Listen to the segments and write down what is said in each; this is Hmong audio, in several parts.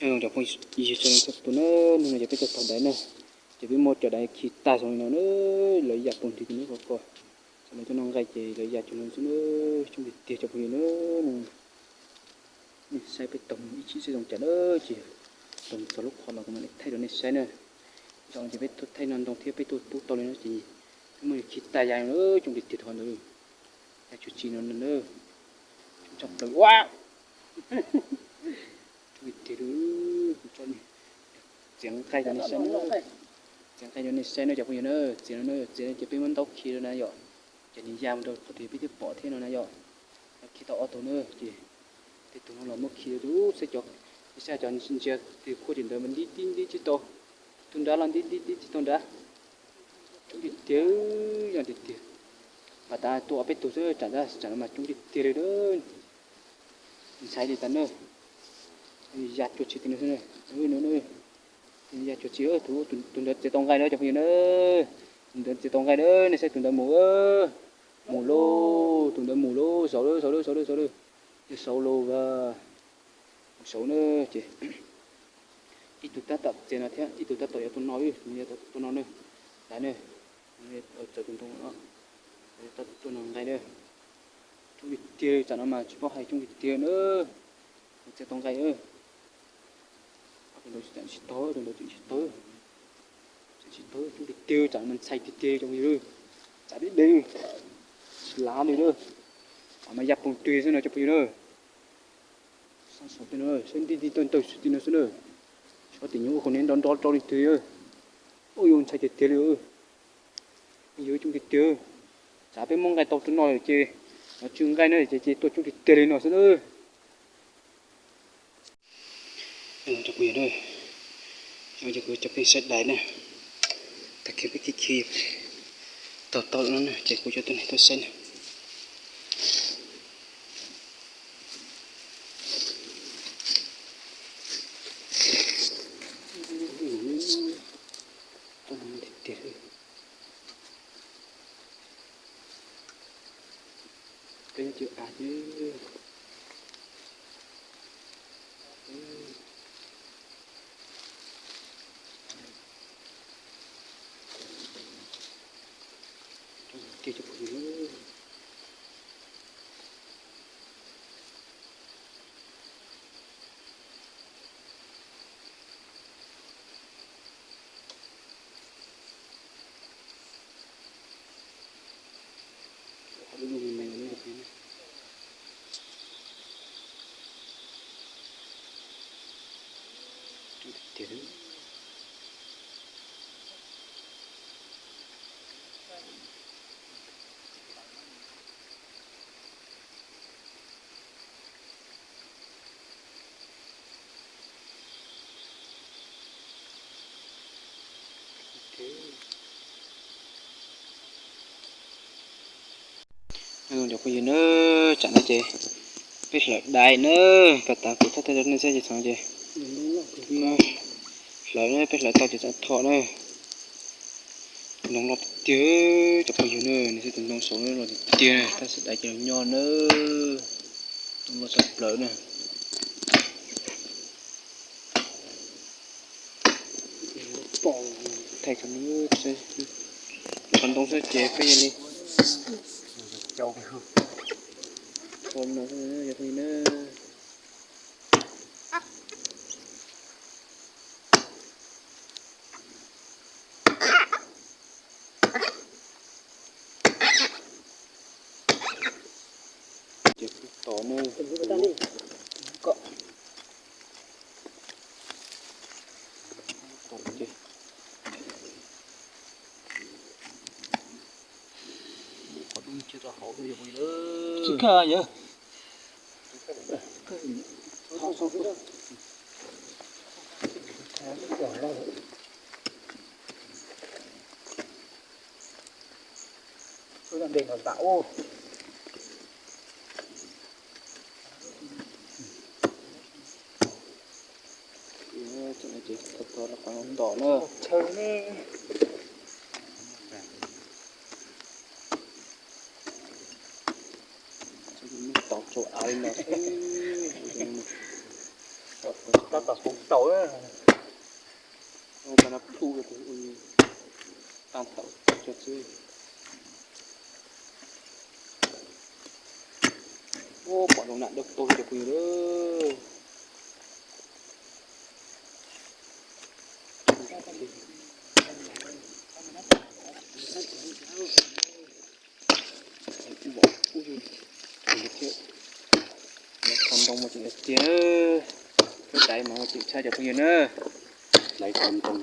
Cov phooj ywg txhua leej txhua tus na, hnub no ces peb tuaj thauj daiv na, ces peb muab cov daiv khi tag zoo li no na, lawv ya puag nrwg ces neb pom ko, lawv tuaj noj nqaij ces lawv ya cuag no xwb na, coob tiag tiag cov phooj ywg na. Nej saib peb taug mus ib chim seb zoo cas na, ces taug txog lub qhov los kuv mam li thaij rau nej saib na. Zaum no ces peb tuaj thaij noj ntoo thiab peb tuaj pub tau li no ces peb muab khi tag ya li no, coob tiag tiag rau qhov ntawd, ya cuag tsi no na, coob tshaj plaws ua. Coob tiag tiag li, kuv tso txiav nqaij rau nej saib na, txiav nqaij rau nej saib na cov phooj ywg na, txiav no na, txiav no ces peb muab ntaub khi rau na yom, ces nws ya mus rau qhov twg peb thiaj pom thiab no na yom. Khi tau ob tug na, ces tej tug no los muab khi rau saib cov, saib cov ntsia twg khuaj ces ntawd mas ntib tib ntib tsis tau, tus nrad los ntib ntib tib tsis tau nrad. Coob tiag tiag, yog tiag tiag. Mas tas tua ob peb tug xwb, tsam no mas coob tiag tiag li. Ntxhais li tas na, ya cuag tsi ti no xwb na. Ya cuag tsi, tus ntawd txiav tau nqaij na cov phooj ywg na, tus ntawd txiav tau nqaij na, nej saib tus ntawd mus, mus lauj, tus ntawd mus lauj, saud lauj, saud lauj, saud lauj, saud lauj, yog saud lauj, mus saud na, ces ib tug tab tom txiav no thiab ib tug tab tom yuav tua no, tus no yuav tua no na, daiv na, txawv tus ntoo no, tab tom tua no nqaij na, coob tiag tiag, tsam no mas tsis paub hais, coob tiag tiag na, tus txiav tau nqaij. Tus ntawd tseem tsis tau, tus ntawd tseem tsis tau, tseem tsis tau, coob tiag tiag, tsam no mas ntxhais tiag tiag cov phooj ywg, tsam deb deb, tsis lav li lawm, tsam mas ya puag twg xwb no cov phooj ywg na. Saib saum tej no, saib ntij ntij tawg ntawg xwb ti no xwb na. Saib tim nyuag ub qhov niag nrov nrov rau li twg. Ub, yuav ntxhais tiag tiag li. Yus coob tiag tiag. Tsam peb muab nqaij tau tus no lawm ces, no tsw nqaij na ces, ces tuaj coob tiag tiag li no xwb na. Cov phooj ywg, cov phooj ywg saib dais na, tag kis peb khi khi tau tau no na ces kuv coj tuaj nej tuaj saib na. Tiag tiag. Peb cov av ces kiag cov phooj ywg. Cov phooj ywg na, tsam no ces peb hlawv dais na, pas tas kuv thaij thaij rau nej saib ces txog no ces hlawv na, peb hlawv tau ces txawm thom na. Tus ntoo loj tiag tiag cov phooj ywg na, nej saib tus ntoo saud na, loj tiag tiag, tab sis dais ces los nyob na. Ntoo loj tshaj plaws na. Thaij qhov ntoo xwb ces peb yog li. Cov no yog phooj ywg na. Ces kuv tom no, tom ces qhov dub ntsia rau hauv no yog phooj ywg. Wb noj nte no tas ub. Ces thov thov los qhov no ntom na. Chaw ne. Tau tso av li no xwb. Tau tso Tab tom hauv tau, tab tom plhu, tab tom tau xwb. Ua pom zoo nam dawb paug cov phooj ywg. Ntoo mas tseem tiag, dais mas tseem tshaj cov phooj ywg na. Dais ntoo,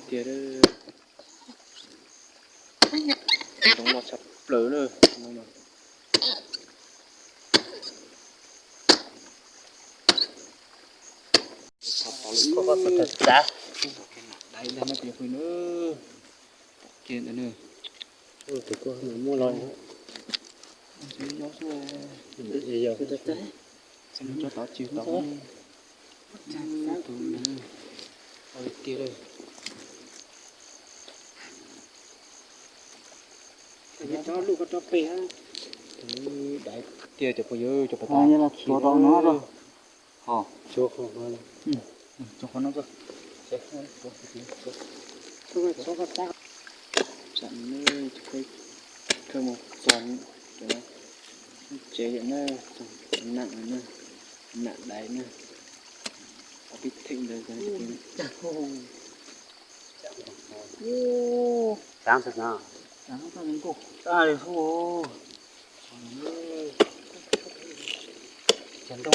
tiag. Ntoo loj tshaj plaws na. Dais ntag no cov phooj ywg na. Tom kiag ntawd na. Tus kuj muab los. Tso tod tsis tau. Tus ntawd tiag. Dais tiag cov phooj ywg, cov phooj ywg. Ho, tsuav qhov no. Tsam no khawb mus txog cov tsev yom na, nam na, nam dais na, pib theem ntawd. Tab li hu, cov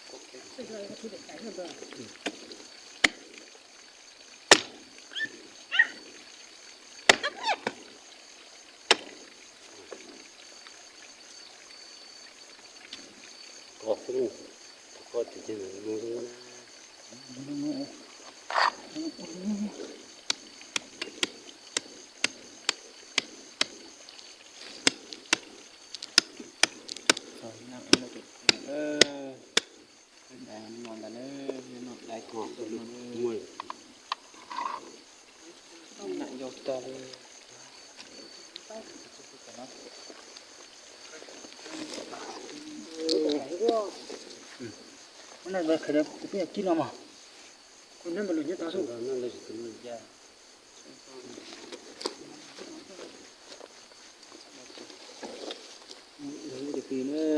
ntoo.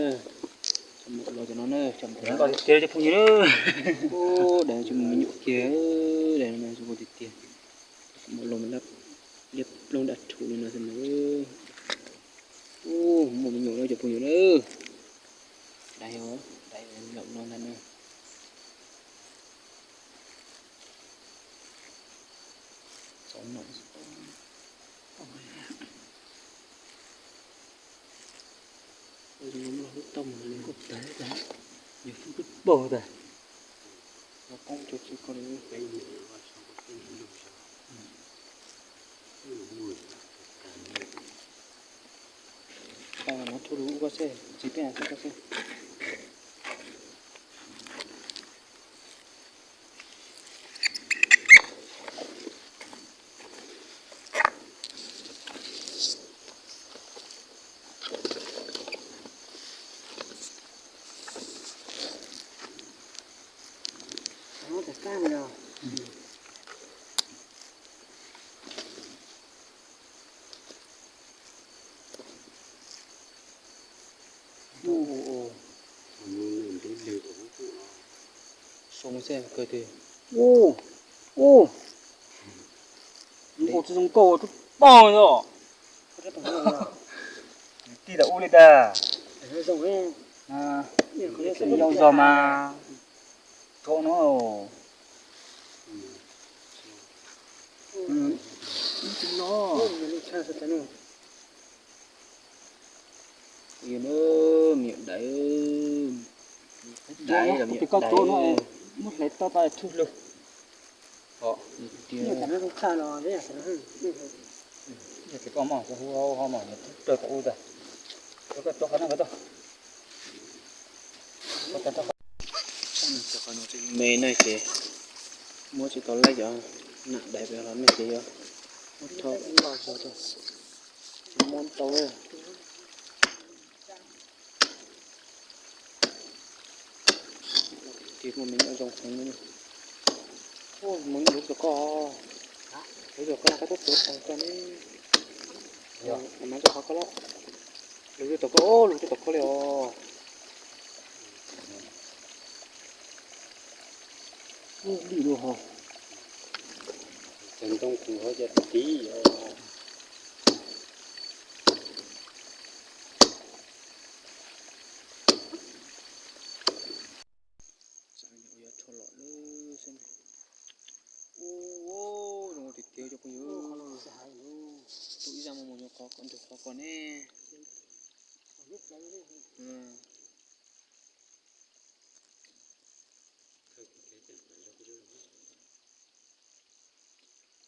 Los cov no na, cov no los tiag cov phooj ywg na. Ub, dais tsis muaj me nyuam kiag, dais no tsis muaj tiag tiag. Muaj los liab ploog dab rhuv li no xwb na. Ub, muaj me nyuam na cov phooj ywg na. Dais, dais lawm no ntag na. Tau mas li koj tas tas, yus fwb kub paug tas. Los poob cuag tsis koj li. Tau mas no rhuav lus ub koj seb, tsis peb xwb koj seb. Ub, ub, ub. Soo xwb kawg tiag. Ub, ub. Ub, tsis zoo nkauj tub pog os. Tij tau ub li tas. Yau zog mas. Tso no. Yog na, me nyuam dais, dais los me nyuam dais. Muab hlais toj tau tshwj lug. Yog tias koj moj cov hub hau ho mas nws thub raws tau ub tas. Koj tso qhov no, koj tso. Me no ces muab tsis tau laij cov nam dais pem los no ces yuav muab rho loj zog rau, muab tau. Ces kuv me nyuam zoo heev li. Mus lub rau koj, lub rau koj, koj tuaj tuav tau koj ne. Mas rau qhov koj los, lub rau koj, lub rau koj li os. Ub, dim lub ho. Cov ntoo kuv ho cov tiv os. Tsam no yuav rho los lawm seb. Ub, zoo tiag tiag cov phooj ywg. Tus ib zaj mus mus nyuam qhuav kom nrug qhuav kom ne.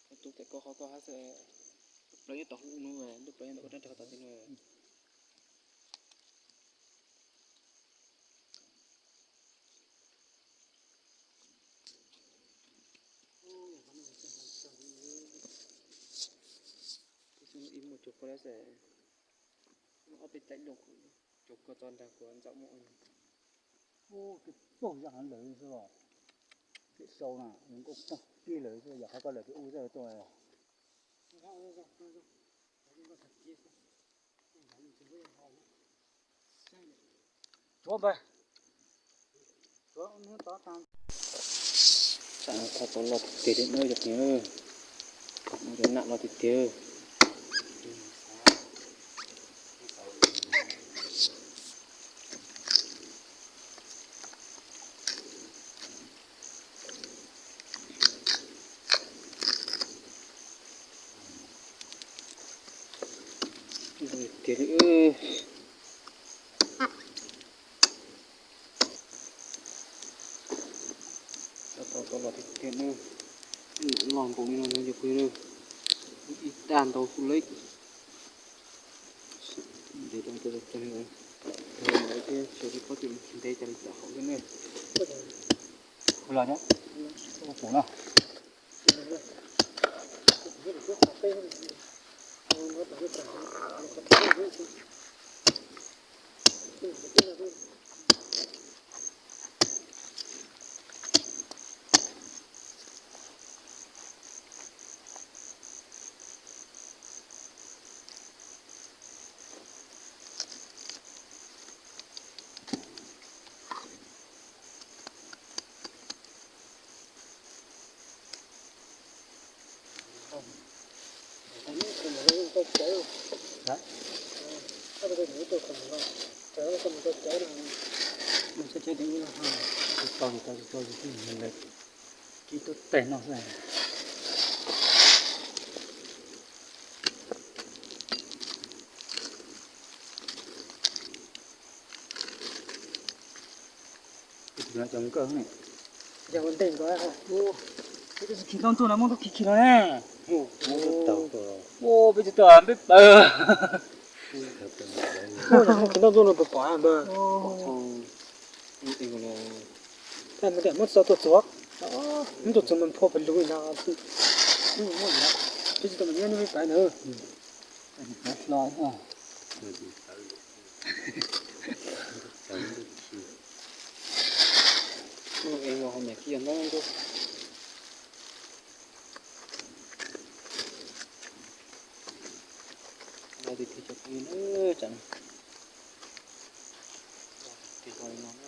Koj tus tes koj qhov koj hab xwb, plaws nyob tom hauv no, ntuj plaws nyob tom koj rab nrag tom ntej no. Ib muaj cov koj lab xwb, ob peb tais loo cov koj tso nrag kuv ntxaum muaj. Ub, txaug zaj lawm xwb los. Pem sau na, nkauj tag kiag lawm xwb, yog qhov koj lawm pem ub xwb tuaj. Tshuav npawg. Tsam no qhov tau los tiag tiag li no cov phooj ywg, cov nam los tiag tiag. Tiag li. Tau tau los tiag tiag na. Los nkaus li no no cov phooj ywg na. Ib tag ntau xwb lawm. Ntev rau rau rau thiab, sawv daws paub tias ntev cas li cas hauv thiab ne. Los na, ua pum no. Kib tub tes no xwb. Cov nkawj ne. Yog ua ntej nkaus. Peb twb tsis khi tau ntsuag no, muab tub khi khi no ne. Peb tsis tau peb paws. Khi tau ntsuag no pom pom npawg. Muab txo tuaj txuav, muab tuaj txuav mas phua pes lug li no. Peb tsis tau mas nyob nyob peb paws na. Los tiag tiag cov phooj ywg na, tsam no. Los tiag tiag li no na.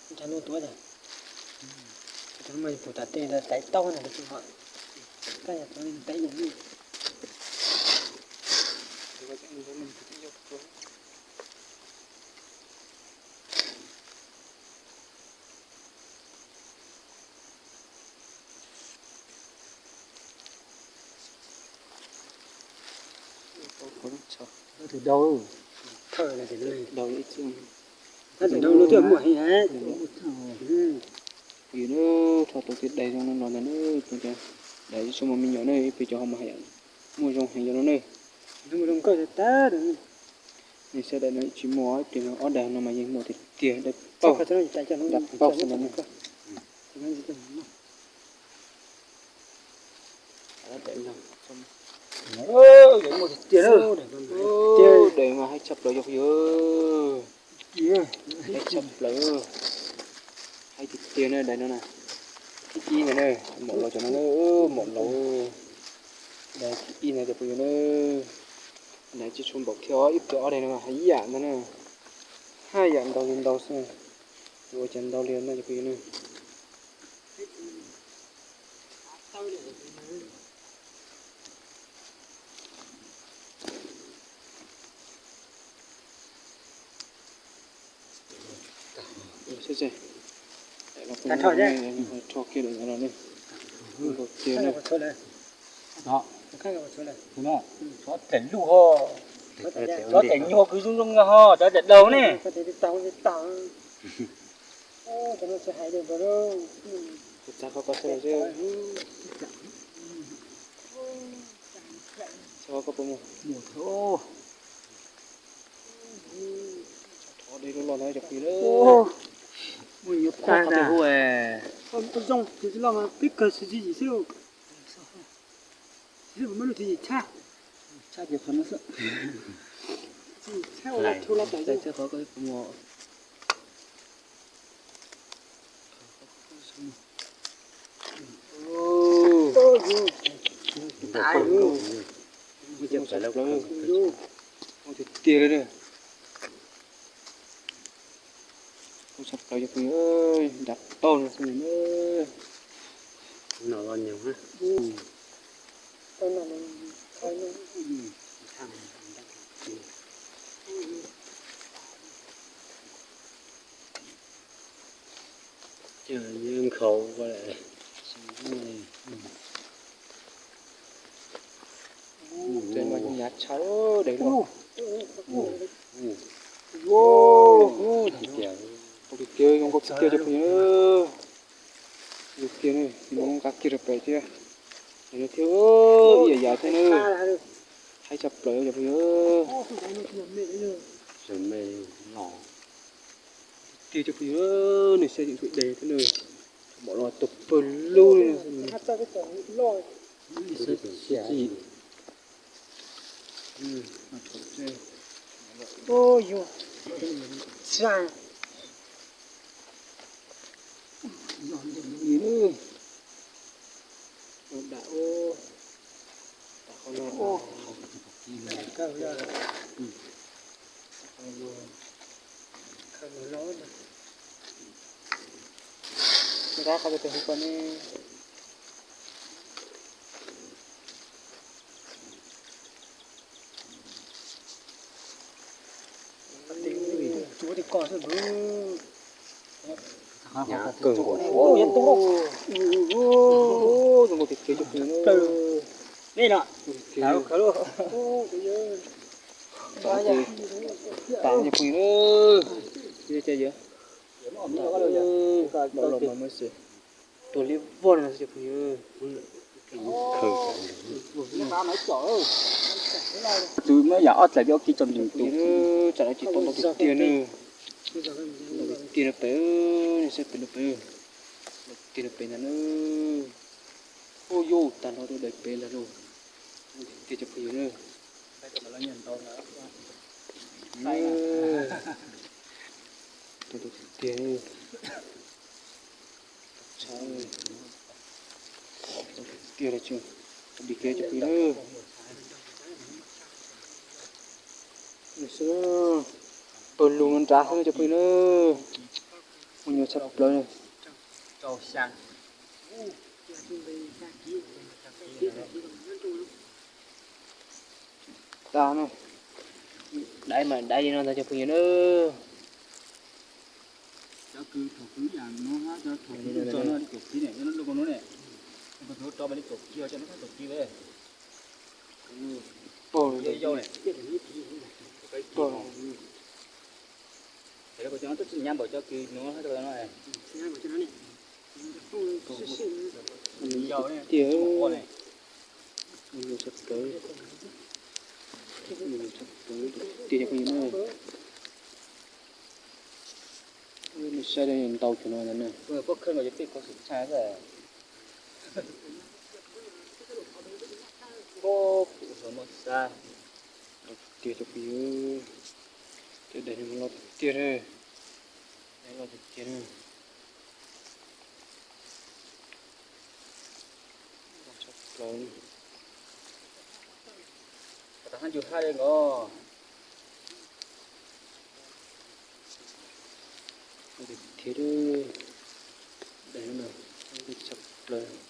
Ntshai lub tuav tiag. Cov no mas puv tom tej taiv taub na, cov no mas taiv yam li. Tus dau, dau ib txwm, tus dau no twb muaj heev. Yus na, rho tau tiag dais zoo no los ntag na, tus cov dais tsis tshua muaj me nyuam na, ib pliag cov ho mus hais yam muaj zoo heev yom no na. Tsis muaj, ib pliag no ob dais no mas yeej muaj tiag tiag, dais paug, dais paug xwb ntag na. Dais mas haib tshaj plaws cov phooj ywg, haib tshaj plaws, haib tiag tiag na dais no na. Thib ib ntag na, maum laus cov no na, maum laus. Dais thib ib ntag cov phooj ywg na. Dais tsis tshua npaum kiag os, ib pliag ob dais no mas haib yam ntag na, haib yam ntau li ntau xwb, tsis ua cas ntau li no cov phooj ywg na. Rho kiag dais no los ne. Cov dais nyuag kwv zoo zoo ho, cov dais daug ne. Mus nyuam tas na. Zoo, tus tsis loj mas pib kawg tsis yim xwb. Tsis muaj lub tsis yim tshaj. Tshaj ces qhov no xwb. Tsis yim tshaj ua tau los tau yus. Tiag tiag li. Ua tshaj plaws cov phooj ywg, nrad tauj no xwb na. No los nyob. Nkhaus ko. Ces mas nyav tshaj dais no. Tiag, zoo nkauj tiag tiag cov phooj ywg. Tiag ne, nqa kiag rau pem thiab. Thiab ib yam yam thiab na. Haib tshaj plaws cov phooj ywg. Tiag cov phooj ywg, nej saib cov dais thiab na. Maum laus tuag pawg lug li. Nqa qhov tes hu ko ne. Tsuav tej ko xwb. Hnyav kawg nkaus. Zoo nkauj tiag tiag cov phooj ywg. Tam cov phooj ywg. Maum laus mas muaj xwm tuag liab vog no xwb cov phooj ywg. Tus muab yam ob txais peb ob kib tso ntim tus. Tsam no tsis tau ntau tiag tiag na. Ntau tiag tiag no pem, nej saib pem no pem. Ntau tiag no pem ntag na. Ua yuj tag nrho rau daim pem ntag lauj. Tiag cov phooj ywg na. Tiag tiag. Tiag tiag cov phooj ywg na. Pawg lug nrad xwb na cov phooj ywg na. Muaj nyuam tshaj plaws. Tag na. Dai mas dai li no ntag cov phooj ywg na. Cov kwv thaum kwv yam no hab cov thaum kwv tso no li kaum kib ne, nyob lub koob hnub ne, koj tsuas rau li kaum kib, cov no thaum kaum kib le. Paug li yau ne. Paug li. Ces lawv kuj cov no twb tsis nyab npaum cov kwv no hab cov no. Tiag, tshaj plaws, tshaj plaws tiag cov phooj ywg na. Nej saib ntau cov no ntag na. Tiag cov phooj ywg, cov daim no loj tiag, loj tiag tiag. Tshaj plaws li. Tiag, daim no tshaj plaws.